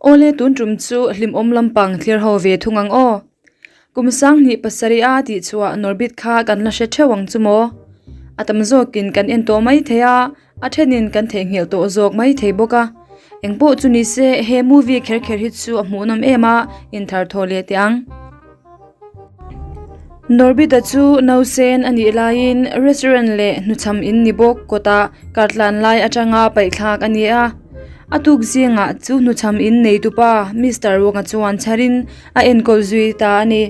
Awle tun tum chu hlimawm lampang thlir ho ve thung ang aw. Kum sanghnih pasarih a tih chhuah Norbit kha kan la hre theuh ang chu maw? A tam zawkin kan en tawh mai thei a, a thenin kan theihnghilh tawh zawk mai thei bawk a. Engpawh chu ni se he movie kher kher hi chu a hmuhnawm em a, inthar thaw leh teh ang. Norbit-a chu nausen a nih laiin restaurant leh hnuchham in ni bawk kawtah kartlan lai atanga paihthlak a ni a. A tuk zingah chu hnuchham in neitupa Mister Wong-a chuan chharin a enkawl zui ta a ni.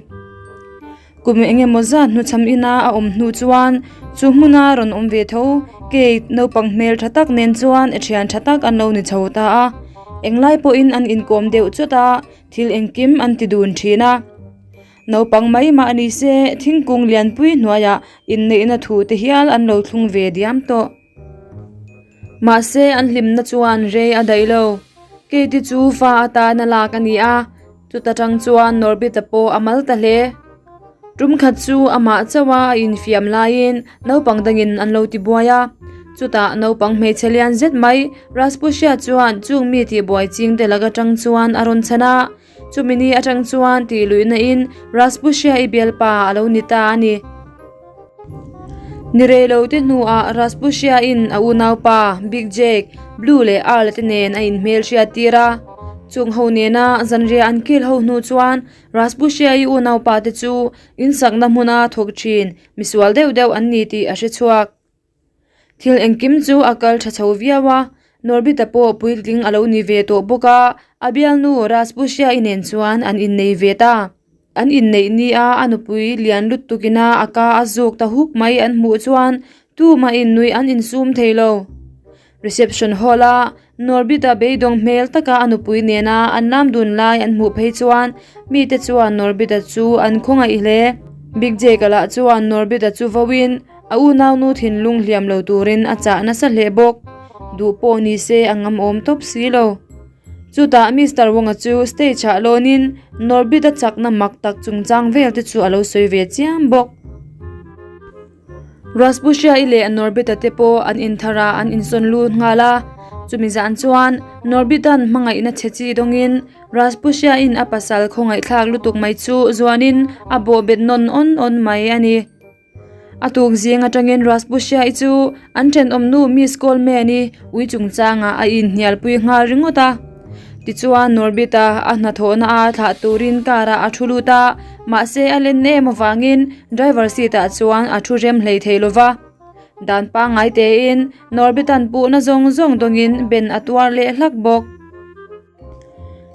Kum eng emaw zat hnuchham ina a awm hnu chuan chu hmuna rawn awm ve tho Kate naupang hmel tha tak nen chuan a thian tha tak an lo ni chho ta a. Englai pawhin an inkawm deuh chawt a. Thil engkim an ti dun thin a, naupang mai mah ni se thingkung lianpui hnuaiah inneihna thu te hial an lo thlung ve diam tawh. Mahse an hlimna chuan rei a daih lo, Katie chu fa atana lak a ni a, chuta tang chuan Norbit-a pawh a mal ta hle. Tum khat chu amah chauha a infiam laiin naupang dangin an lo ti buai a, chutah naupang hmeichhe lian zet mai Rasputia chuan chung mi tihbuai ching te lak atang chuan a rawn chhan a, chumi ni atang chuan tih luihna in Rasputia i bialpa a lo ni ta a ni. Ni rei lo te hnuah Rasputia in a unaupa Big Jake, Blue leh Earl te nen a inhmelhriat tir a, chung ho nena zanriah an kil ho hnu chuan Rasputia-i unaupa te chu insakna hmuna thawk thin misual deuh deuh an ni tih a hre chhuak. Thil engkim chu a kal tha chho viau a, Norbita pawh puitling a lo ni ve tawh bawk a, a bialnu Rasputia-i nen chuan an innei ve ta. An inneih nia a nupui lian lutuk ina a ka a zuk ta huk mai an hmuh chuan tumah innuih an insum thei lo. Reception hall a Norbit-a beidawng hmel taka a nupui nena an lam dun lai an hmuh phei chuan mite chuan Norbit-a chu an khawngaih hle. Big Jake-a lah chuan Norbit-a chu vauin a unaunu thinlung hliam lo turin a chah nasa hle bawk. Duh pawh ni se a ngamawm tawp si lo. Chutah Mister Wong-a chu stage ah lawnin Norbit-a chakna mak tak chungchang vel te chu a lo sawi ve chiam bawk. Rasputia-i leh Norbit-a te pawh an inthar a, an insawn lut nghal a. Chumi zan chuan Norbit-a'n hmangaihna chhe chi dawngin Rasputia-in a pasal khawngaihthlak lutuk mai chu zuanin a bawhbet nawn awn awn mai a ni. A tuk zing atangin Rasputia-i chu an thenawmnu Miss Coleman-i ui chungchangah a inhnialpui nghal ringawt a. Tichuan Norbit-a a hnathawhna a thlah turin car ah a thu lut a, mahse a len em avangin driver seat ah chuan a thu rem hlei thei lova. Dan pangngai tein Norbit-a'n puhna zawng zawng dawngin ben a tuar leh hlak bawk.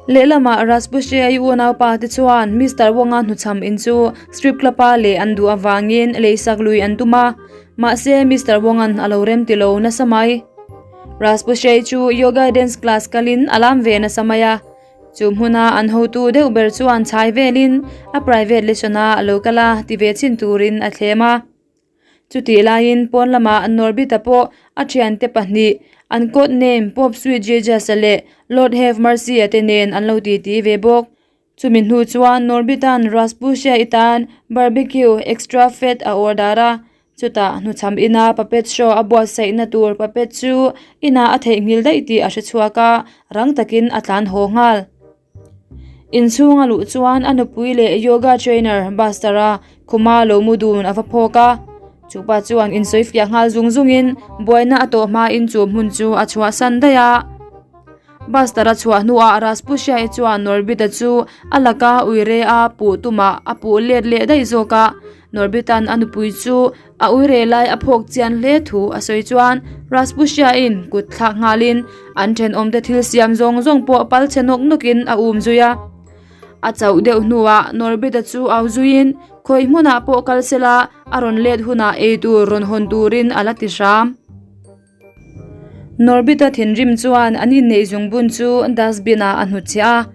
Lehlamah Rasputia-i unaupa te chuan Mister Wong-a hnuchham in chu strip club-a leh an duh avangin leisak lui an tum a, mahse Mister Wong-a'n a lo rem ti lo nasa mai. Raspushei chu yoga dance class kalin a lam ve nasa mai a, chu hmuna an hotu deuh ber chuan chhai velin a private lesson a lo kal a ti ve chhin turin a thlem a. Chutih laiin pawn lamah Norbita pawh a thiante pahnih an code name Pop Sweet Jesus-a leh Lord Have Mercy-a te nen an lo titi ve bawk. Chumi hnu chuan Norbita'n Rasputia-i tan barbecue extra fat a order a, Chutah hnuchham ina puppet show a buatsaihna tur puppet chu inah a theihnghilh daih tih a hre chhuak a, rang takin a tlan haw nghal. Inchhung a luh chuan a nupui leh yoga trainer Buster-a khuma lo mu dun a va phawk a, chupa chuan insawi fiah nghal zung zungin buaina a tawh hmain chu hmun chu a chhuahsan daih a. Buster-a chhuah hnuah Rasputia-i chuan Norbit-a chu a laka uire a puh tumah a puh let leh daih zawk a. Norbit-a'n a nupui chu a uire lai a phawk chian hle thu a sawi chuan Rasputia-in kut thlak nghalin an thenawmte thil siam zawng zawng pawh pal chhe nawk nawkin a um zui a. A chauh deuh hnuah Norbit-a chu au zuiin khawi hmunah pawh kal sela a rawn let hunah eitur rawn hawn turin a la ti hram. Norbit-a thinrim chuan an inneih zungbun chu dustbin ah a hnutchhiah a,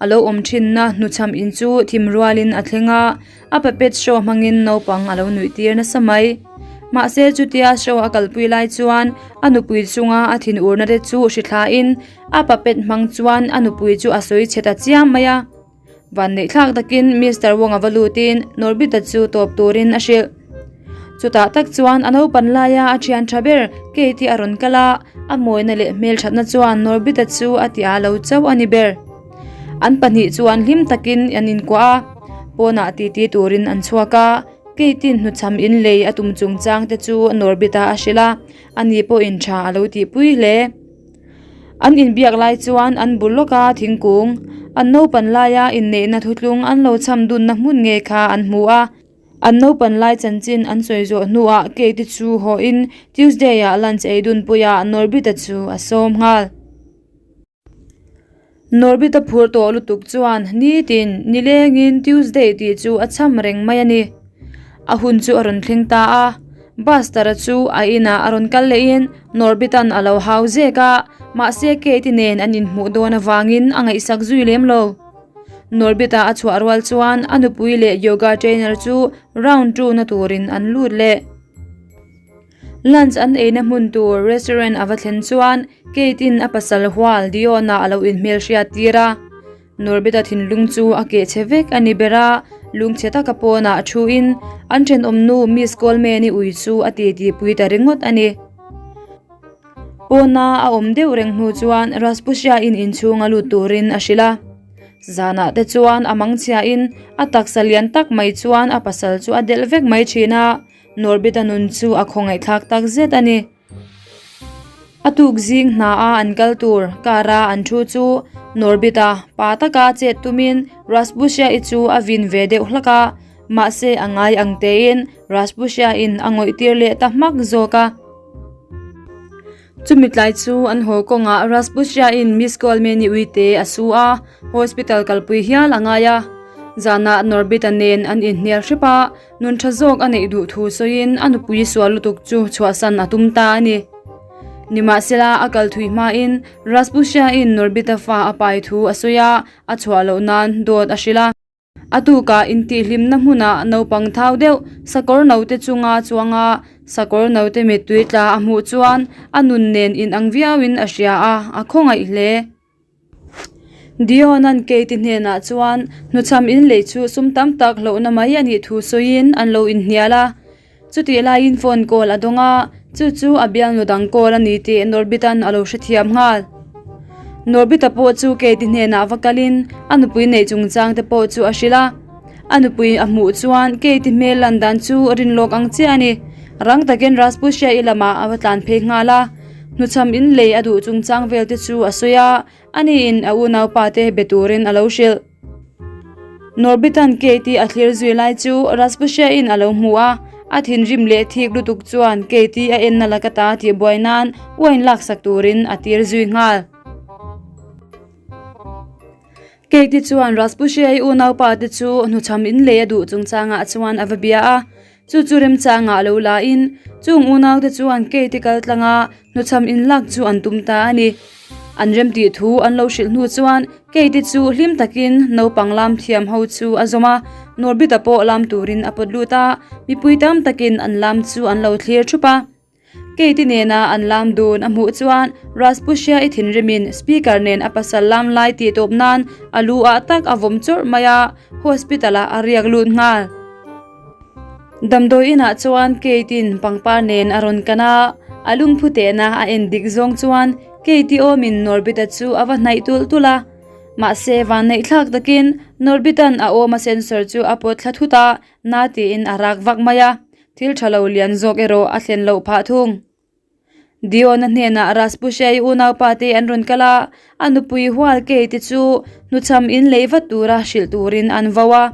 a lo awm thinna hnuchham in chu thim rualin a thleng a, a puppet show hmangin naupang a lo nuih tir nasa mai. Mahse chutia show a kalpui lai chuan a nupui chunga a thinurna te chu hri thlain a puppet hmang chuan a nupui chu a sawi chhe ta chiam mai a. Vanneih thlak takin Mister Wong-a va lutin Norbit-a chu tawp turin a hrilh. Chutah tak chuan a naupan laia a thian tha ber Kate-i a rawn kal a, a mawina leh hmelthatna chuan Norbit-a chu a ti a lo chauh a ni ber. An pahnih chuan hlim takin an inkuah a, pawnah titi turin an chhuak a, Kate-in hnuchham inlei a tum chungchang te chu Norbit-a a hrilh a, ani pawhin tha a lo tihpui hle. An inbiak lai chuan an bul lawk a thingkung, an naupan laia inneihna thutlung an lo cham dunna hmun ngei kha an hmu a. An naupan lai chanchin an sawi zawh hnuah Kate chu hawhin Tuesday-ah lunch ei dunpuiah Norbit-a chu a sawm nghal. Norbit-a phur tawh lutuk chuan nitin nilengin Tuesday tih chu a cham reng mai a ni. A hun chu a rawn thleng ta a, Buster-a chu a inah a rawn kal lehin Norbit-a'n a lo hau zek a, mahse Kate nen an inhmuh dawn avangin a ngaihsak zui lem lo. Norbit-a a chhuah rual chuan a nupui leh yoga trainer chu round two na turin an lut leh. Lunch an eina hmun tur restaurant a va thlen chuan Kate-in a pasal hual Dion-a a lo inhmelhriat tir a. Norbit-a thinlung chu a keh chhe vek a ni ber a, lungchhe taka pawnah thuin an thenawmnu Miss Coleman-i ui chu a titi pui ta ringawt a ni. Pawna a awm deuh reng hnu chuan Rasputia-in inchhung a lut turin a hrilh a. Zanah te chuan a mangchhiain a taksa lian tak mai chuan a pasal chu a delh vek mai thin a, Norbit-a nun chu a khawngaihthlak tak zet a ni. A tuk zing hna a an kal tur car a an thu chu Norbit-a pa taka chet tumin Rasputia-i chu a vin ve deuh hlak a, mahse a ngai ang tein Rasputia-in a ngawih tir leh ta hmak zawk a. Chumi tlai chu an haw kawngah Rasputia-in Miss Coleman-i uite a su a, hospital kalpui hial a ngai a. Zanah Norbit-a nen an inhnial hrep a, nun tha zawk a neih duh thu sawiin a nupui sual lutuk chu chhuahsan a tum ta a ni. Nimahsela a kal thui hmain Rasputia-in Norbit-a fa a pai thu a sawi a, a chhuah loh nan dawt a hrilh a. A tukah intihhlimna hmunah naupang thau deuh sakawr naute chunga chuanga sakawr naute mittui tla a hmuh chuan a nun nen inang viauin a hria a, a khawngaih hle. Diona'n Kate hnenah chuan hnuchham inlei chu sum tam tak hlauhna mai a nih thu sawiin an lo inhnial a. Chutih laiin phone call a dawng a, chu chu a bialnu dang call a ni tih Norbit-a'n a lo hrethiam nghal. Norbit-a pawh chu Kate hnenah va kalin a nupui neih chungchang te pawh chu a hrilh a. A nupui a hmuh chuan Kate hmel lan dan chu rinlawk ang chiah a ni. Rang takin Rasputia-i lamah a va tlan phei nghal a, hnuchham in lei a duh chungchang vel te chu a sawi a, aniin a unaupa te be turin a lo hrilh. Norbit-a'n Kate-i a thlir zui lai chu Rasputia-in a lo hmu a, a thinrim leh thik lutuk chuan Kate-i a enna laka ta tihbuai nan wine laksak turin a tir zui nghal. Kate-i chuan Rasputia-i unaupa te chu hnuchham in lei a duh chungchangah chuan a va bia a, Chu chu remchangah lo la in, chung unaute chuan Kate kal tlanga hnuchham inlak chu an tum ta a ni. An remtih thu an lo hrilh hnu chuan Kate chu hlim takin naupang lam thiam ho chu a zawm a, Norbit-a pawh lam turin a pawt lut a, mipui tam takin an lam chu an lo thlir thup a. Kate nena an lam dun a hmuh chuan Rasputia-i thinrimin speaker nen a pasal lam lai tih tawp nan a lu ah tak a vawm chawrh mai a, hospital ah a riak lut nghal. Damdawi inah chuan Kate-in pangpar nen a rawn kan a, a lungphu tehna a en dik zawng chuan Kate-i awmin Norbit-a chu a va hnaih tulh tulh a. Mahse vanneih thlak takin Norbit-a'n a awma sensor chu a pawt thla thut a, na tiin a rak vak mai a. Thil tha lo lian zawk erawh a thlen loh phah thung. Diona hnenah Rasputia-i unaupa te an rawn kal a, a nupui hual Kate-i chu hnuchham in lei vat tura hrilh turin an vo a.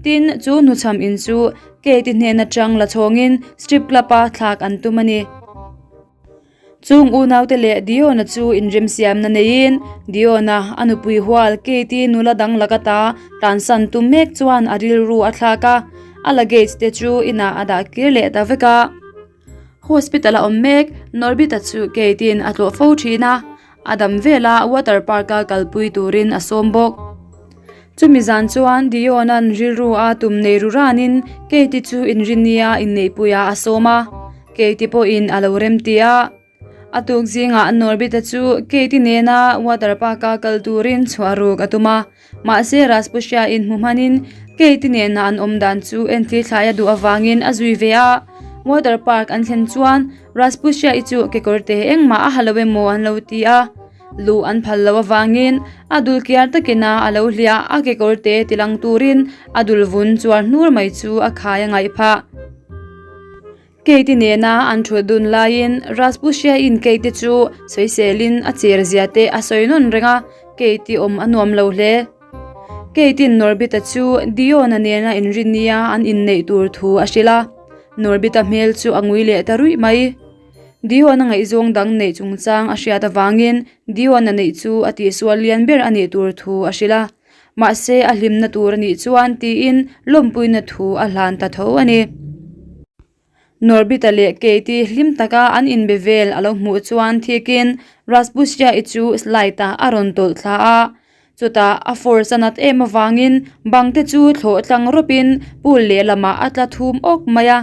Tin, chu hnuchham in chu Kate-i hnen atang la chhawngin strip club-a thlak an tum a ni. Chung unaute leh Diona chu inremsiamna neiin Diona a nupui hual Kate-i nula dang laka ta tlansan tum mek chuan a rilru a thlak a, a luggage te chu inah a dah kir leh ta vek a. Hospital a awm mek Norbit-a chu Kate-i'n a tlawh fo thin a, A dam vela water park a kalpui turin a sawm bawk. Chumi zan chuan Diona'n rilru a tum nei ru ranin Kate-i chu inrinnia inneihpuiah a sawm a, Kate-i pawhin a lo remti a. A tuk zingah Norbit-a chu Kate-i nena water park a kal turin chhuah ruk a tum a, mahse Rasputia-in hmu hmanin Kate-i nena an awm dan chu entir thlai a duh avangin a zui ve a. Water park an thlen chuan Rasputia-i chu kekawrte engmah a ha lo emaw an lo ti a. Luh an phal loh avangin a dul kiar takina a lo hliah a kekawr te tilang turin a dul vun chuar hnur mai chu a khai a ngaih phah. Kate nena an thut dun laiin Rasputia-in Kate chu sawiselin a cher zia te a sawi nawn reng a, Kate awm a nuam lo hle. Kate-in Norbit-a chu Dion-a nena inrinnia an inneih tur thu a hrilh a, Norbit-a hmel chu a ngui leh ta ruih mai. Dion-a ngaihzawng dang neih chungchang a hriat avangin Dion-a neih chu a tihsual lian ber a nih tur thu a hrilh a. Mahse a hlimna tur a nih chuan tiin lawmpuina thu a hlan ta tho a ni. Norbit-a leh Kate-i hlim taka an inbe vel a lo hmuh chuan thikin Rasputia-i chu slide-ah a rawn tawlh thla a. Chutah a force a nat em avangin bang te chu thlawh tlang rawpin pool lehlamah a tla thum awk mai a.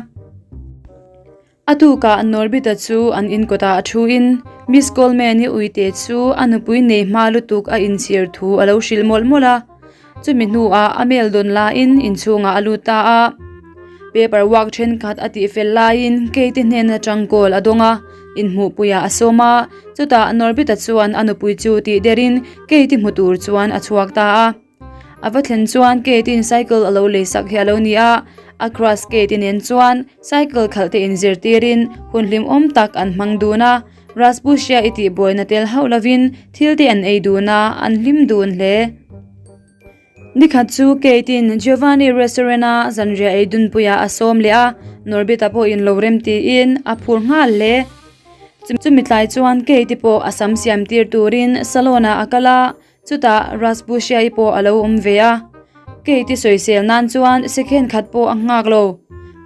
A tukah Norbita chu an in kawtah a thuin Miss Coleman-i uite chu a nupui nei hma lutuk a inchhir thu a lo hrilh mawlh mawlh a. Chumi hnuah a mail dawn laiin inchhungah a lut ta a. Paper work thenkhat a tihfel laiin Kate-i hnen atang call a dawng a, inhmuhpuiah a sawm a. Chutah Norbita chuan a nupui chu tih derin Kate-i hmu tur chuan a chhuak ta a. A va thlen chuan Kate-in cycle a lo lei sak hi a lo ni a, a crush Kate-i nen chuan cycle khalh te inzirtirin hun hlimawm tak an hmang dun a, Rasputia i tih buaina tel hauh lovin thil te an ei dun a, an hlim dun hle. Nikhat chu Kate-in Giovanni restaurant-a zanriah ei dunpuiah a sawm leh a, Norbit-a pawhin lo rem tiin a phur nghal hle. Chumi tlai chuan Kate-i pawh a sam siam tir turin salon-ah a kal a, Chutah Rasputia-i pawh a lo awm ve a, Kate-i sawisel nan chuan second khat pawh a nghak lo.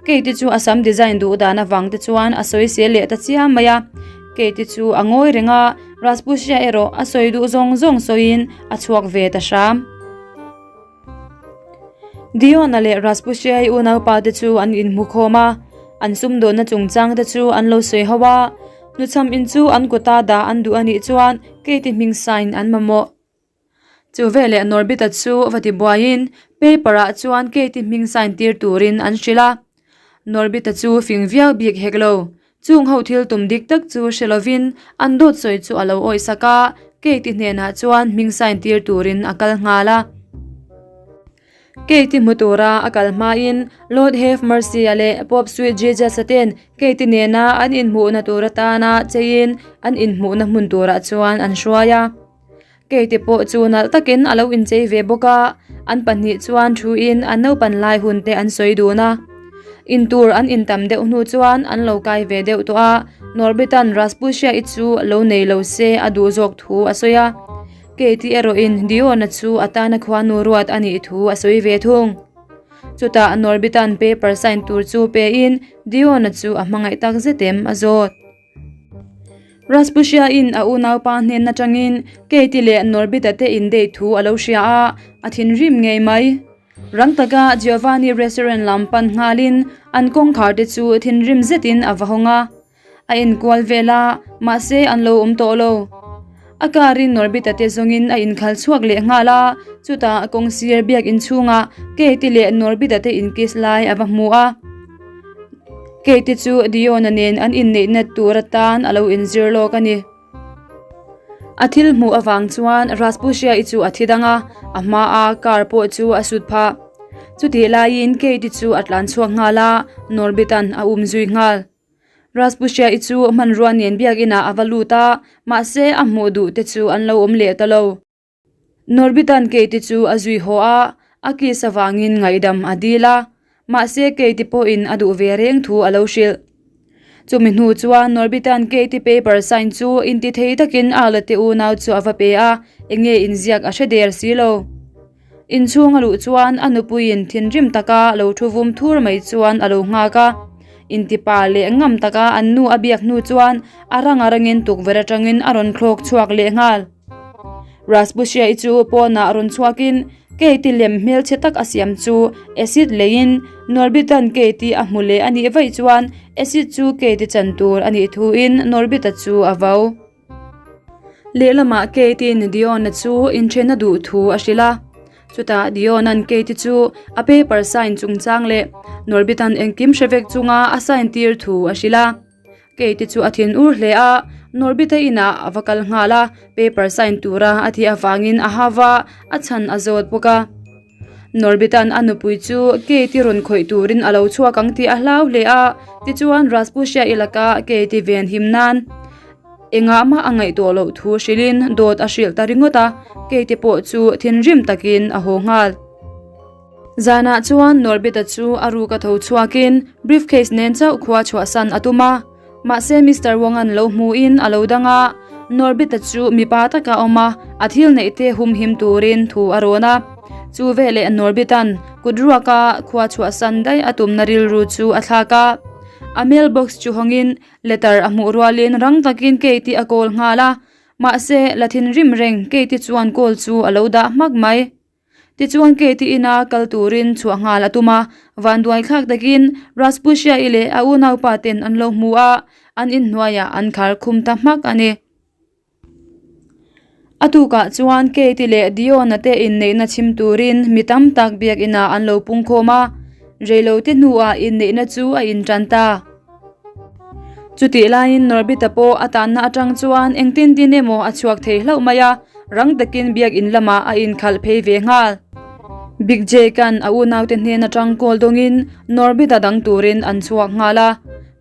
Kate-i chu a sam design duh dan avang te chuan a sawisel leh ta chiam mai a. Kate-i chu a ngawi reng a, Rasputia erawh a sawi duh zawng zawng sawiin a chhuak ve ta hram. Dion-a leh Rasputia-i unaupa te chu an inhmu khawm a, an sumdawnna chungchang te chu an lo sawi ho a. Hnuchham in chu an kuta dah an duh a nih chuan Kate-i hming sign an mamawh. Chu veleh Norbit-a chu va ti buaiin paper ah chuan Kate-i hming sign tir turin an hrilh a. Norbit-a chu fing viau bik hek lo. Chung ho thil tum dik tak chu hre lovin an dawt sawi chu a lo awih sak a, Kate-i hnenah chuan hming sign tir turin a kal nghal a. Kate-i hmu tura a kal hmain Lord Have Mercy-a leh Pope Sweet Jesus-a ten Kate-i nena an inhmuhna tur atana cheiin an inhmuhna hmun turah chuan an hruai a. Kate-i pawh chu nalh takin a lo inchei ve bawk a, an pahnih chuan thuin an naupan lai hun te an sawi dun a. Intur an intam deuh hnu chuan an lo kai ve deuh tawh a, Norbit-a'n Rasputia-i chu lo nei lo se a duh zawk thu a sawi a. Katie erawhin Dion-a chu a tana khuanu ruat a nih thu a sawi ve thung. Chutah Norbit-a'n paper sign tur chu pein Dion-a chu a hmangaih tak zet em a zawt. Rasputia-in a unaupa hnen atangin Katie leh Norbit-a te indate thu a lo hria a, a thinrim ngei mai. Rang taka Giovanni restaurant lam pan nghalin an kawngkhar te chu thinrim zetin a va hawng a. A enkual vel a, mahse an lo awm tawh lo. A car in Norbit-a te zawngin a inkhal chhuak leh nghal a, chutah kawng sir biakin chhungah Kate-i leh Norbit-a te inkiss lai a va hmu a. Kate-i chu Dion-a nen an inneihna tur atan a lo inzir lawk a ni. A thil hmuh avang chuan Rasputia-i chu a thi dang a, a hmaa car pawh chu a sut phah. Chutih laiin Kate-i chu a tlan chhuak nghal a, Norbit-a'n a um zui nghal. Rasputia-i chu hmanrua nen biakinah a va lut a, mahse a hmuh duh te chu an lo awm leh ta lo. Norbit-a'n Kate-i chu a zui haw a, a kiss avangin ngaihdam a dil a, mahse Kate-i pawhin a duh ve reng thu a lo hrilh. Chumi hnu chuan Norbit-a'n Kate-i paper sign chu intithei takin a la te unau chu a va pe a, enge inziak a hre der si lo. Inchhung a luh chuan a nupuiin thinrim taka lo thu vum thur mai chuan a lo nghak a. Intipa leh ngam taka an nu a biak hnu chuan a rang a rangin tukverh atangin a rawn thlawk chhuak leh nghal. Rasputia-i chu pawnah rawn chhuakin Kate-i lem hmelchhe tak a siam chu acid leiin Norbit-a'n Kate-i a hmu leh a nih vaih chuan acid chu Kate-i chan tur a nih thuin Norbit-a chu a vau. Lehlamah Kate-in Dion-a chu inthen a duh thu a hrilh a. Chutah Dion-a'n Kate-i chu a paper sign chungchang leh Norbit-a'n engkim hre vek chunga a sign tir thu a hrilh a. Kate-i chu a thin ur hle a. Norbit-a inah a va kal nghal a, paper sign tura a tih avangin a hau va, a chhan a zawt bawk a. Norbit-a'n a nupui chu Kate-i rawn khawih turin a lo chhuak ang tih a hlau hle a, tichuan Rasputia-i laka Kate-i venhim nan engah mah a ngaihtuah loh thu hrilhin dawt a hrilh ta ringawt a, Kate-i pawh chu thinrim takin a haw nghal. Zanah chuan Norbit-a chu a ruk a tho chhuakin briefcase nen chauh khua chhuahsan a tum a. Mahse Mister Wong-a'n lo hmuhin a lo dang a, Norbit-a chu mipa taka awm a, a thil neih te humhim turin thu a rawn a. Chu veleh Norbit-a'n kut ruaka khua chhuahsan daih a tumna rilru chu a thlak a. A mail box chu hawngin letter a hmuh rualin rang takin Kate-i a call nghal a, mahse la thinrim reng Kate-i chuan call chu a lo dah hmak mai. Tichuan Kate ina kal turin chhuah nghal a tum a, vanduai thlak takin Rasputia-i leh a unaupa ten an lo hmu a, an inhnuaiah an khar khum ta hmak a ni. A tukah chuan Kate leh Dion-a te inneihna chhim turin mi tam tak biakinah an lo pungkhawm a, reilote hnuah inneihna chu a intan ta. Chutih laiin Norbita pawh a tanna atang chuan engtin tin emaw a chhuak thei hlauh mai a, rang takin biakin lamah a inkhalh phei ve nghal. Big Jake-a'n a unaute hnen atang call dawngin Norbita dang turin an chhuak nghal a.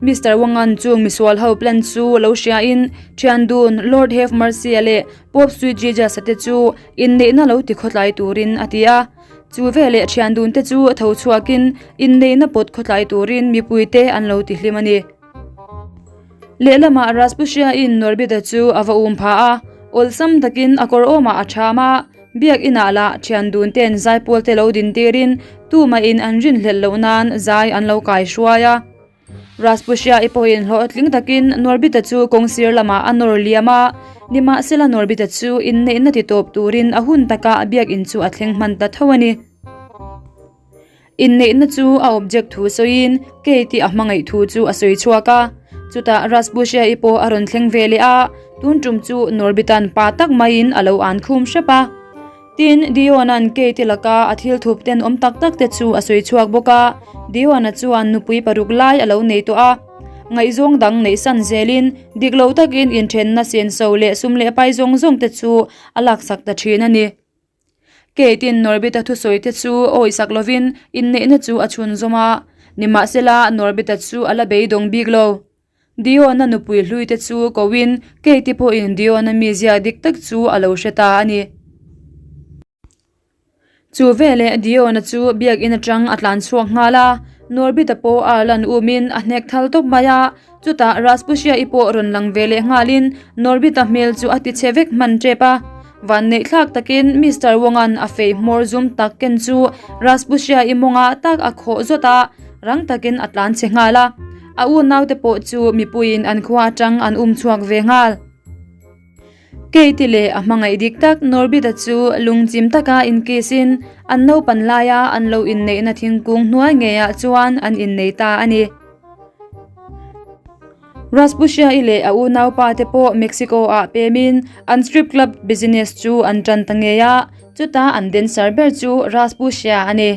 Mister Wang-a'n chung misual ho plan chu lo hriain thian dun Lord Have Mercy-a leh Pope Sweet Jesus-a te chu inneihna lo tikhawtlai turin a ti a. Chu veleh thian dun te chu tho chhuakin inneihna pawt khawtlai turin mipuite an lo ti hlim a ni. Lehlamah Rasputia-in Norbit-a chu a va um pha a, awlsam takin a kawr awmah a ṭham a, biak inah lah thian dun ten zaipawl te lo din tirin tumahin an rinhlelh loh nan zai an lo kai hruai a. Rasputia-i pawhin hlawhtling takin Norbit-a chu kawngsir lamah a nawr liam a, nimahsela Norbit-a chu inneihna ti tawp turin a hun taka biakinn chu a thleng hman ta tho a ni. Inneihna chu a object thu sawiin Kate-i a hmangaih thu chu a sawi chhuak a, chutah Rasputia-i pawh a rawn thleng ve leh a, tun tum chu Norbit-a'n pa tak maiin a lo an khum hrep a. Tin, Dion-a'n Kate-i laka a thil thup tenawm tak tak te chu a sawi chhuak bawk a. Dion-a chuan nupui paruk lai a lo nei tawh a. Ngaihzawng dang neihsan zelin, dik lo takin inthenna senso leh sum leh pai zawng zawng te chu a laksak ta thin a ni. Kate-in Norbit-a thusawi te chu awisak lovin inneihna chu a chhunzawm a. Nimahsela, Norbit-a chu a la beidawng bik lo. Dion-a nupui hlui te chu koin Kate-i pawhin Dion-a mizia dik tak chu a lo hre ta a ni. Chu veleh Dion-a chu biakin atang a tlan chhuak nghal a, Norbit-a pawh a lan umin a hnek thal tawp mai a, chutah Rasputia-i pawh rawn lang ve leh nghalin Norbit-a hmel chu a ti chhe vek hman tep a. Vanneih thlak takin Mister Wong-a'n a fei hmawr zum tak ken chu Rasputia-i mawngah tak a khawh zawt a, rang takin a tlan chhe nghal a. A unaute pawh chu mipuiin an khua atang an um chhuak ve nghal. Kate leh a hmangaih dik tak Norbit-a chu lungchim taka inkiss-in an naupan laia an lo inneihna thingkung hnuai ngeiah chuan an innei ta a ni. Rasputia-i leh a unaupa te pawh Mexico-ah pemin an strip club business chu an tan ta ngei a, chuta an dancer ber chu Rasputia a ni.